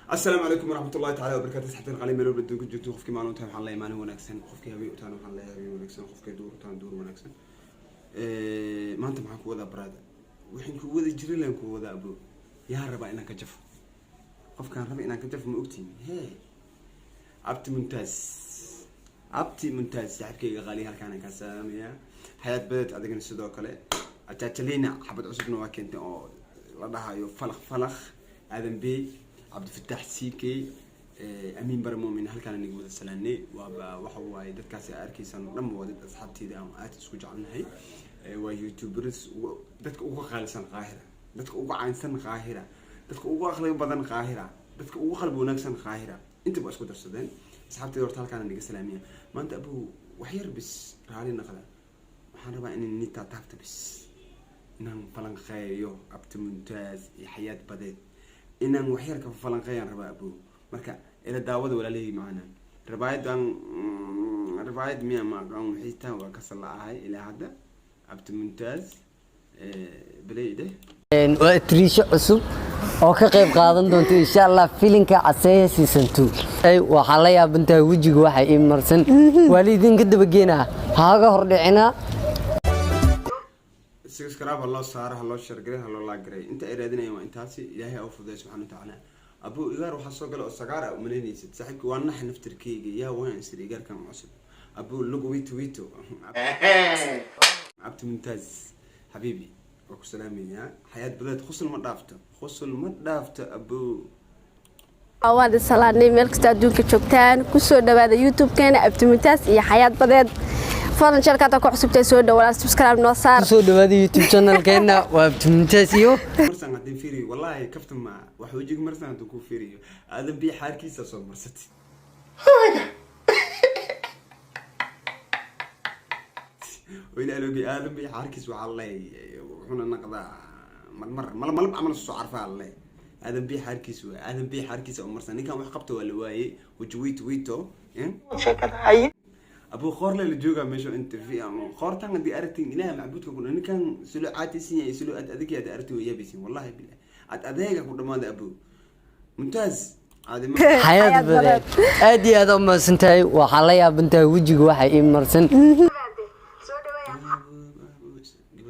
Asalaamu calaykum waraxmatullahi taala wabarakatu. Asxaabtan qali, meel walba adduunka joogto, qofkii maalin tahay waxaan leeyahay maalin wanaagsan, qofkii habeen u tahan waxaan leeyahay habeen wanaagsan, qofkii duur u tahan duur wanaagsan. Maanta maxaan ku wadaa, brother? Waxaan ku wada jirin laan ku wadaa, abo. Yaa rabaa inaan ka jafo? Qofkaan raba inaan ka jafo ma ogtiin? Hee, Abti Muntaas, Abti Muntaas, saaxiibkayga qaali, halkaan kaa salaamayaa. Xayaat Badeed, adigana sidoo kale. Ajajalina xabad cusubna waa keentay oo la dhahayo Falaq Falaq. Aadan Bey, Cabdifataax, CK, Amiin Bare Muumin, halkaan inaga wada salaanay. Waaba waxa waaye, dadkaasi aa arkaysaan oo dhan waa dad asxaabteyda aan aad isku jecelnahay. Waa youtubers, dadka ugu qaalisan Qaahira, dadka ugu caansan Qaahira, dadka ugu aqliga badan Qaahira, dadka ugu qalbi wanaagsan Qaahira, intaba isku darsadeen. Asxaabteyda horta halkaan naga salaamiya. Maanta, abuu, wax yar bis raali naqda. Waxaan rabaa inaan nitaa taabta bis, inaan falanqeeyo Abti Muntaaz iyo Xayaat Badeed, inaan waxyar ka falanqeeyaan rabaa, abuu. Marka ila daawada, walaalahey. Macaana riwaayadan, riwaayad miya ma aqaan, waxay tahay waa ka sala ahay ilaa hadda. Abti Muntaaz belay dheh. Waa atriisho cusub oo ka qayb qaadan doonta, insha Allah, filinka Caseeye season 2. Waxaa la yaabantahay wejiga waxa ii marsan. Waa laidinka dabageenaa, haaga hordhicinaa. Subscribe ha loo saaro, ha loo share garay, ha loo like garay. Inta ay raadinayaan waa intaasi. Ilaahay ha u fududay subxana wa tacaala. Abuu, igaar waxaa soo gala oo sagaar a umalaynaysid. Saaxiibka waa naxa naftirkeyga. Yaa waan isir igaarkan cusub, abuu, lugu wito wito. Abti Muntaaz xabiibi, waa ku salaamayaa. Xayaat Badeed, khusl ma dhaafto, khusl ma dhaafto, abuu. Waan salaanay meel kasta adduunka joogtaan. Kusoo dhawaada YouTube-keena, Abtimuntaas iyo Xayaat Badeed. Fadlan channelka hadda ku cusubtahay, soo dhawaada, subscribe noo saar. Kusoo dhawaada YouTube channelkeena, waa Abtimuntaas iyo Marsan haddii fiiriyo, wallaahi kaftan ma wax, wejiga marsan hadduu ku fiiriyo, Aadan Biyo xaarkiisa soo marsatay. Oo ilaa loogi Aadan Biyo xaarkiis waxaa leeyahay wuxuuna naqdaa marmar malab malab camal soo carfaa le. Aadan Biyo xaarkiis waa Aadan Biyo xaarkiisa oo marsan. Ninkan wax qabta waa la waayey. Weji wito wito abuu qoorle la joogaa meesha inta fi qoortan. Haddii aragtin, Ilaah macbuudka ku ninkan silo caatisan yahay, silo ad adag yahay aragtin, way yaabaysin, wallahi billah, ad adeega ku dhamaada. Abuu Mumtaaz, caadi ma Xayaat Badeed, aad iyo aad u mahadsantahay. Waxaa la yaabantahay wejiga waxa ii marsan. Gabar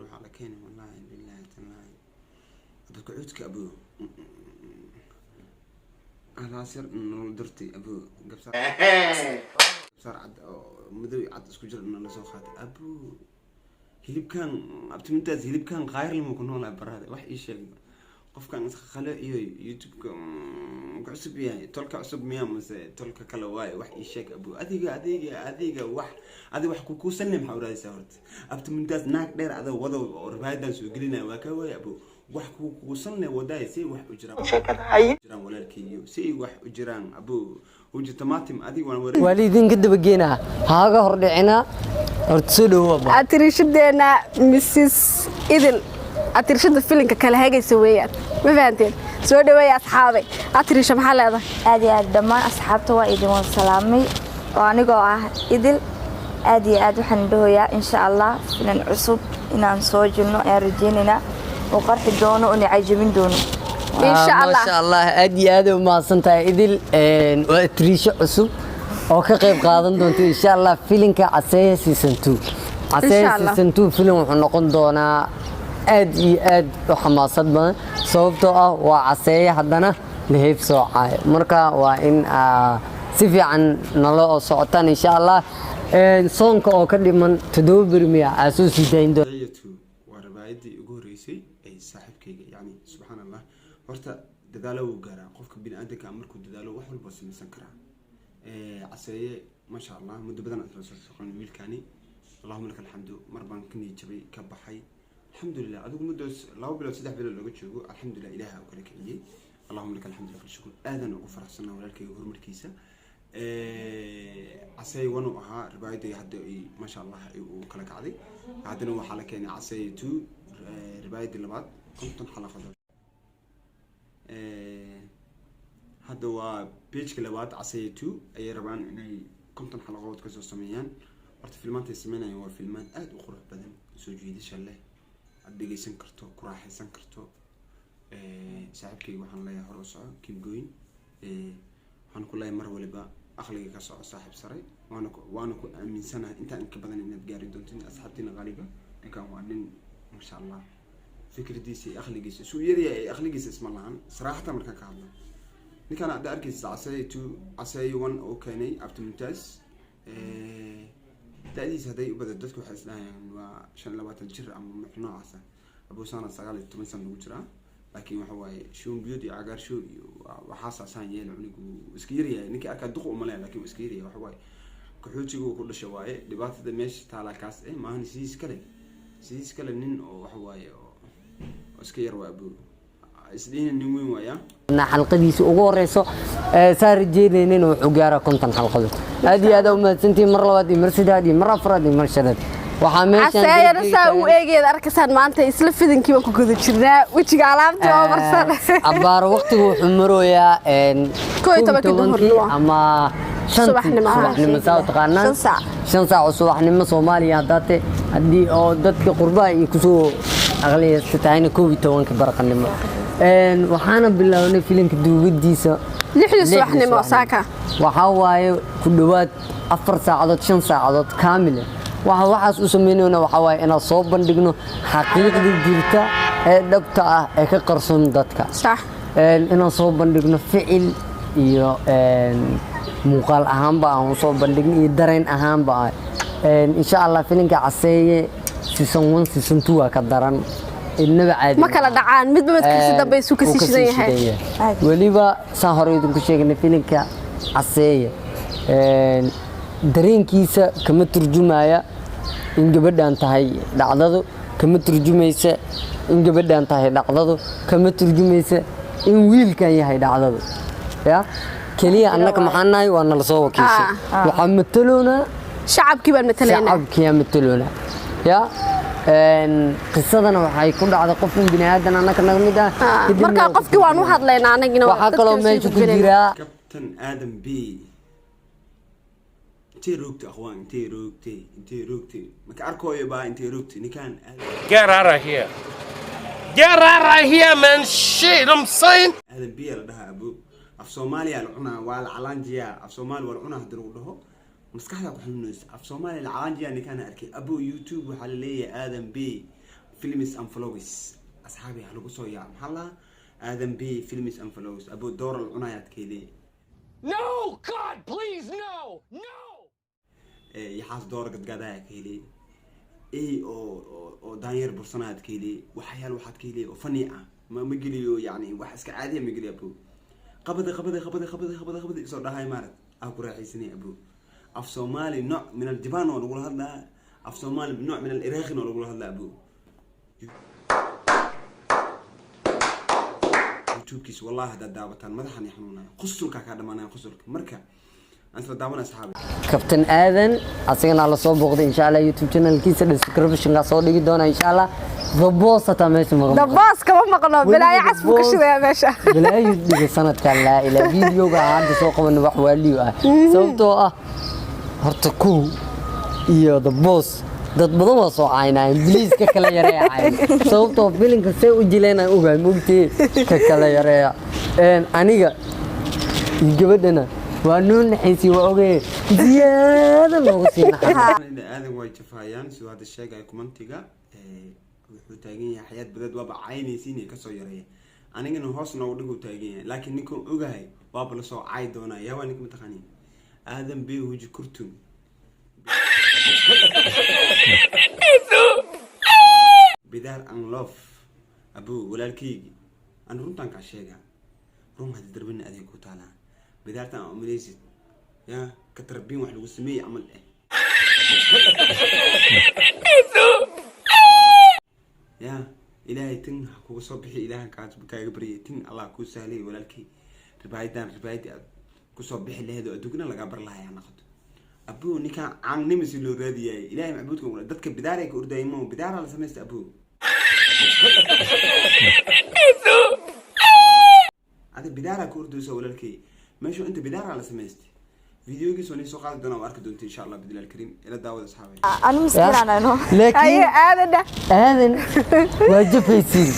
waxaa la keenay, wallahi billahi tallahi, abadka cuudka, abuu, halaas yar nolol dartay, abuu, gabsaar gabsaar cad oo madow iyo cad isku jira nala soo qaatay, abuu. Hilibkan Abtimintaas, hilibkan qayrlama ku noolaa barada. Wax ii sheeg, qofkan isqaqalo iyo YouTube-ka ka cusub yahay, tolka cusub miya mase tolka kale waaye? Wax ii sheeg, abuu. Adiga adiga adiga wax adiga wax kukuusanle maxaa uraadaysaa horta? Abtimintaas, naag dheer adoo wado oo riwaayadan soo gelinaya waa ka waaya, abuu. Wax kukuusanle wadaay, si wax u jiraan jiraan walaalkeygiyo, si ay wax u jiraan, abuu, huji tamatim adiga waan wareeg. Waa laidinka dabageenaa, haaga hordhicinaa. Horta soo dhawow. Atriishadeena Mrs Idil, atriishada filinka kala hagaysa weeyaan, ma fahanteen? Soo dhaweeya, asxaabay. Atriisha, maxaa leedahay? Aad iyo aad, dhammaan asxaabta waa idin wada salaamay, oo anigoo ah Idil. Aad iyo aad waxaan dhahoyaa, insha Allah, filan cusub inaan soo jirno ayaan rajeynaynaa, oo qarxi doono oo cajabin doono. Insha Allah. Maasha Allah, aad iyo aad u mahadsan tahay, Idil. Waa atriisho cusub oo ka qayb qaadan doonta, insha Allah, filinka Caseeye season 2. Caseeye Insha Allah. season 2 filin wuxuu noqon doonaa aad iyo aad u xamaasad badan, sababtoo ah waa Caseeye haddana la heeb soocaayo. Marka waa in si fiican nala oo socotaan, insha Allah. Soonka oo ka dhiman 7 beri miya aa soo sii dayn doona. Dayatu waa riwaayadii ugu horreysay ay saaxiibkayga, yacni subxaan Allah, horta dadaalo wuu gaaraa qofka bini aadanka. Markuu dadaalo wax walba samaysan karaa. Caseeye, maasha Allah, muddo badan aan isla soo shaqeyn wiilkani. Allahuma laka alxamdu. Mar baan ka niyad jabay, ka baxay, alxamdulilah. Adigu muddo 2 bilood, 3 bilood looga joogo, alxamdulilah, ilaaha u kala kiciyey. Allahuma laka alxamdu laka shukr. Aadan ugu faraxsanaa walaalkayga horumarkiisa. Caseeye one uu ahaa riwaayadii hadda ay, maasha Allah, ay uu kala kacday. Haddana waxaa la keenay Caseeye 2, riwaayadii labaad, 50 xalaqadood. Hadda waa pageka labaad. Caseeye 2 ayay rabaan inay 50 xalaqadood kasoo sameeyaan. Horta filmaantay sameynayaan waa filmaan aada u qurux badan, soo jiidasha leh, aad dhegeysan karto, ku raaxaysan karto. Saaxiibkayga waxaan leeyahay hore u soco, keep going. Waxaan ku leeyahay mar waliba aqliga ka soco, saaxiib sare. Waana ku aaminsanahay intaan inka badan inaad gaari doontin. Asxaabtiina qaaliga, ninkan waa nin, masha Allah, fikradiisa iyo aqligiisa suu yaryahay, aqligiisa isma lahan. Saraaxatan markaan ka hadlo, ninkaan hadda arkaysa Caseeye 2, Caseeye 1 oo keenay Abtimutaas, da-diisa hadday u bada dadku waxay isdhahayaan waa 25 jir ama mux noocaasa. Abuusana 19 sana lagu jiraa, laakiin waxa waaye shuunbiyod iyo cagaarshow iyo waxaas asaan yeela. Cunigu iska yaryahay, ninkii arkaa duq umalaya, laakiin wuu iska yaryahay. Waxa waaye qaxootiga uu ku dhashay waaye. Dhibaatada meesha taalaa kaas maahan. Sidiis kale nin oo waxa waaye oo iska yar waa abu isdhihina nin weyn waaya. Xalqadiisa ugu horeyso saa rajeynaynin wuxuu gaaraa 50 xalqadood. Aad iyo aad aa u mahadsantihiin mar labaad iyo mar saddexaad iyo mar afraad iyo mar shanaad. Waxaa meeshan Caseeyana darbiga saa u taagan- eegeeda arkaysaan, maanta isla fidinkii baan ku guda jirnaa, wejiga alaabtii oo marsan. Abbaar waqtigu wuxuu marooyaa 11-kii duhurnimo. Ama 5-tii Subaxnimo, subaxnimo saa u taqaanaan. 5 saac. 5 saac oo subaxnimo Soomaaliya haddaate, haddii oo dadka qurbaha iyo kusoo aqliyasta tahayna 11-ka baraqanimo. Waxaana bilownay filimka duubadiisa 6-dii 6-dii subaxnimo saaka. Waxaa waaye ku dhowaad 4 saacadood, 5 saacadood kaamile. Waxa waxaas u samaynayna waxaa waaye inaan soo bandhigno xaqiiqda jirta ee dhabta ah ee ka qarsoon dadka. Inaan soo bandhigno ficil iyo muuqaal ahaanba aan usoo bandhigno iyo dareen ahaanba ah. Insha Allah filinka Caseeye season 1, season 2 waa ka daran, innaba caadi Ma kala dhacaan, midba midkiisa dambe isu kasii uu shidan yahay. yahay. Weliba saan hore idinku sheegnay, filinka Caseeye dareenkiisa kama turjumaya in gabadhan tahay dhacdadu, kama turjumaysa in gabadhan tahay dhacdadu, kama turjumaysa in wiilkan yahay dhacdadu. Ya keliya annaka maxaan nahay? Waa nala soo wakiishay. Waxaa mataloonaa Shacabkii baan matalaynaa. Shacabkiyaa mataloona. Ya qisadana waxay ku dhacday qof un bini aadan annaka naga mid ah. Kadibna Marka waa qofkii waan u hadlaynaa anagina. Waxaa kaloo meesha ku jiraa Kabtan Aadan B, intee roogtay akhwaan? Intee roogtay? Intee roogtay? Maka arkooyo baa, intee roogtay ninkaan Aadan? Get out of here. Get out of here, man. Shit, I'm saying. Aadan B la dhahaa abu. Af Soomaaliya la cunaa, waa la calaanjiyaa. Af Soomaali waa la cunaa hadii lagu dhaho, maskaxda ku xanuunaysa. Af Soomaaliya la calaanjiyaa ninkaan arkay abu. YouTube waxaa la leeyahay Aadan B Films and Vlogs. Asxaabi, ha lagu soo yaa. Maxaa la Aadan B Films and Vlogs abu doora la cunayaad keedee. No, God, please, no. No. Yaxaas doora gadgaadaya ka helay, ey oo daanyeer bursanaad ka helay, waxyaal waxaad ka helay oo fani ah. Ma geliyo, yani wax iska caadiya ma geliyo abu. Qabadi qabadi qabadi qabadi qabadi qabadi isoo dhahay maarad aa ku raaxaysanay abu. Af Soomaali nooc min aljibaan oo lagula hadlaa, af Soomaali nooc min aliraaqin oo lagula hadlaa abu. YouTubekiisa wallahi haddaad daawataan madaxan i xanuunaya, qusulkaa kaa dhamaanaya, qusulka. Marka aan isla daawana asxaabi. Kabtan Aadan asagana la soo booqday insha Allah. YouTube channelkiisa descriptionka soo dhigi doona insha Allah. The Boss hataa meesha maqan. The Boss kama maqno. Weliba Bilaayo The cas buu ka Boss- shidayaa meesha. Balaayo dhiga sanadkan laa ilaa videoga aan hadda soo qabanay wax waaliyo ah, sababtoo ah horta kow iyo The Boss dad badan waa soo caynayeen. Biliis ka kala yareeya cayn, sababtoo filinka see u jileen aan ogahay mogtee. Ka kala yareeya. Aniga iyo gabadhana waa noo naxaysiy, waa ogay, ziyaada loogu sii naxay. Aadan way jafaayaan siduu hadda sheegaya commentiga. Wuxuu taagan yahay xayaad badeed waaba caynaysiin kasoo yareeya, anigana hoos noogu dhig uu taagan yahay, laakiin ninkan ogahay waaba lasoo cay doonaa. Yaa waa ninka mataqaani? Aadan B huji kurtun bidaar and love abu. Walaalkeygi, aan runtaan kaa sheegaa, run hadii darbina adeeg ku taalaa. Bidaartan aa umalaysid ya ka tarbiin wax lagu sameeyey camal ya Ilaahay tin ha kuga soo bixi. Ilaahan kaaga baryay, tin Allah kuu sahlay walaalkey. Ribaayadan ribaayadii aad kusoo bixi lahayd oo adduunkana lagaa bar lahay ha noqoto abu. Ninkaan caannima si loo raadiyayay, Ilaahay macbuudka ula dadka bidaaray ka ordayay mo bidaaraa la samaysta abu. Adi bidaaraa ka ordaysa walaalkey, meeshu inta bidaaraa la samaystay. Videogiis waa soo qaadi doonaa, waa arki doonta insha Allah bidlaal kariim. Ila daawada asxaabay. Anu miskiin aan ano. Laakiin Aye, Aadana. Aadan waa jafaysiin,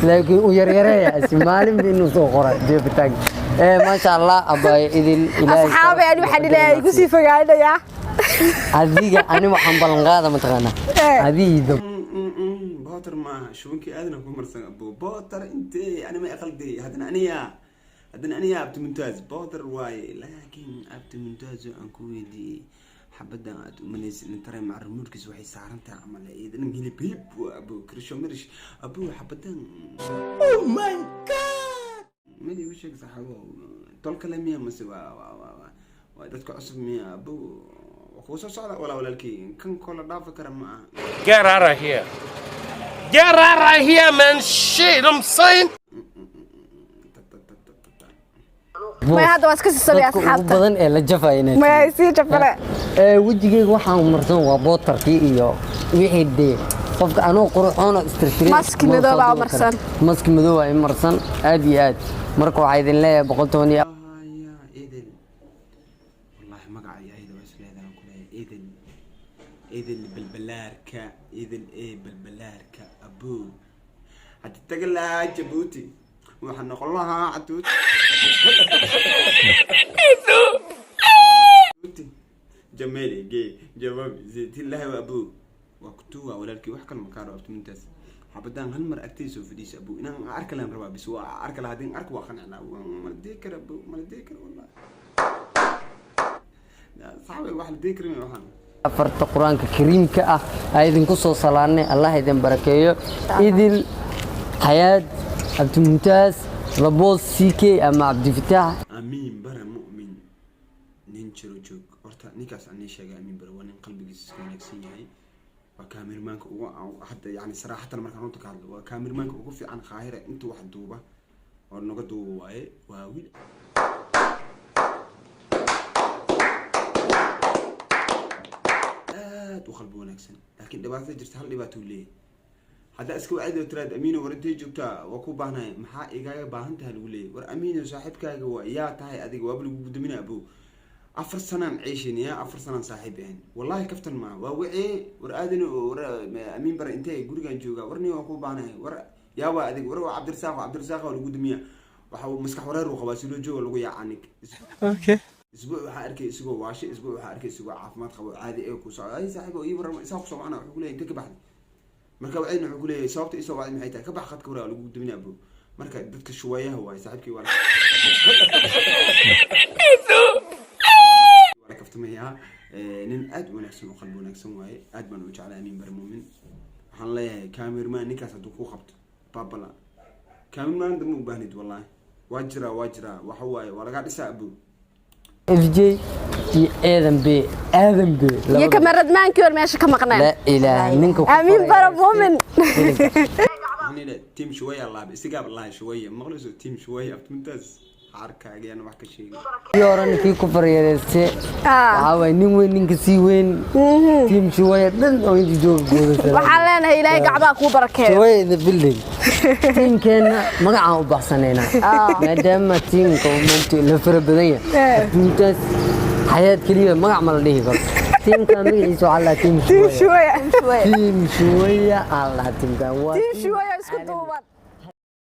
laakiin u yaryareeya asi maalinba inuu soo qora jefitaanka. Maasha Allah, abay Idil, Ilaahay Asxaabe, ani waxaan ilaahay igu sii fogaanayaa. Adiga ani waxaan ballan qaada, mataqaanaa, adiga. Bootar maaha, shubankii aadana ku marsan, abo. Bootar intee ani ma aqalday. Haddana aniya Abdi Mumtaaz bootar waaye, laakiin Abdi Mumtaaz aan ku weydiiyey, xabadan aad umalaysid intare maca remote-kiis waxay saaran tahay camal iidan hilib hilib waa, abo, krisho mirish, abo, xabadan. Oh my God, mid igu sheeg, saxaabo, tol kale miya mase waa dadka cusub miya, abo? Waa kugu soo socda walaa walaalkii, kan kola dhaafi kara ma aha. Get out of here. Get out of here, man. Shit, I'm saying. Ta- ta- ta- ta- ta- ta. Maya, hadda waa iska sii samey. Dadka ugu Asxaabta. badan ee la jafaya inay Maya, sii jafale. Wejigeyga waxaan marsan waa bootarkii iyo wixii dee qofka anuu quruxoon oo istirtirin. Maski madow baa marsan. Maski madow aa i marsan, aad iyo aad. Marka waxaa idin leeyahay 110 ya Idil, wallahi magaca iyo ayada waa isleedahay, aan ku leeyahay Idil, Idil balbalaarka, Idil ee balbalaarka, abo. Haddi taga lahaa Jabuuti, waxaa noqon lahaa catuuti. Jameli ge jawaab zeytillahi wa abo, waa kutuwa walaalkii, wax kale makaa rabo. Mintaas xabadaan hal mar agtiisa soo fadhiisa, abo, inaan arka laan rabaa bis. Waa arka lahaa, haddii arka waa qanci lahaa. Mala dii kara, abo, mala dii kara wallahi, saxaabay, wax la dii kara waxaan. Afarta Qur-aanka Kariimka ah aa idinku soo salaanay. Allah idin barakeeyo. Idil, Xayaad, Cabdimumtaaz, Laboos, CK ama Cabdifataax. Amiin Bare Mu'min, nin jiro joog horta ninkaas aan nii sheegay. Amiin Bare waa nin qalbigiisa iska wanaagsan yahay, waa kaamirmaanka ugu hadda, yani saraxatan markaan runta ka hadlo, waa kaamirmaanka ugu fiican Qaahira. Inta wax duuba oo naga duuba waaye, waa wiil aad u qalbi wanaagsan, laakiin dhibaatada jirta, hal dhibaato uu leeyahay. Haddaa iska wacdi oo tiraad, "Amiino, war intay joogtaa? Waa ku baahnahay." "Maxaa igaaga baahan tahay?" lagu leeyahay. "War Amiino, saaxiibkaaga waa yaa tahay adiga?" Waaba lagu gudamina, abo. 4 sanaan ceeshin ya, 4 sanaan saaxiib ahayn, wallahi kaftan maa. Waa wicii, "War aadan, war Amiin Bare, intee?" "Gurigaan joogaa." "War nin waa ku baahnahay." "War yaa waa adiga?" "War waa Cabdirasaaq, waa Cabdirasaaq." Waa lagu damiya, waxa uu maskax wareer uu qabaa, si loo jooga lagu yaacaa nig. Isbuuc waxaa arkay isagoo waashay, isbuuc waxaa arkay isagoo caafimaad qabo, caadi ee ku socda. "Ay saaxiib, oo ii warrama." Isaa kusoo wacna, wuxuu kuleeyahay, "Intee ka baxday?" Marka wacdina wuxuu kuleeyahay, "Sababta isoo wacday maxay tahay? Ka bax khadka." Waraa lagu duminaa, abo. Marka dadka shuwayaha waaye, saaxiibkii waa la kaftamayaa. Nin aad u wanaagsan oo qalbi wanaagsan waaye, aad baan u jeclay Amiin Bare Muumin. Waxaan leeyahay, cameraman ninkaas hadduu ku qabto, babala cameraman dambe u baahnid, wallahi waa jiraa, waa jiraa. Waxa waaye, waa lagaa dhisaa, abo. FJ iyo Aadan B, Aadan B. Iyo kamaradmaankii hor meesha ka maqneen. La ilaaha, ninka ku Amiin Bara Muumin. Waxaan idhaha team shuwaya laab isigaab lahay shuwaya maqlayso, team shuwaya abtimintaas xaarkaagayaan wax ka sheegay. Kii hore ninkii ku faryareystay waxaa waaye nin weyn, ninka sii weyn, team shuwaya dhan oo inta jooga guudasada. Waxaan leenahay, Ilaahay gacmaha kuu barakeeyo. Shuwaya in the building. Tiimkeenna magacaan u baxsanaynaa, maadaama tiimka uu maanta la fara badan yahay, adduuntaas Xayaad keliya magac ma la dhihi karo. Tiimka magaciisa waxaa la dhahaa team Team shuwaya. Shuwaya. Team shuwaya aa la dhahaa tiimkan waa Team shuwaya isku duuban.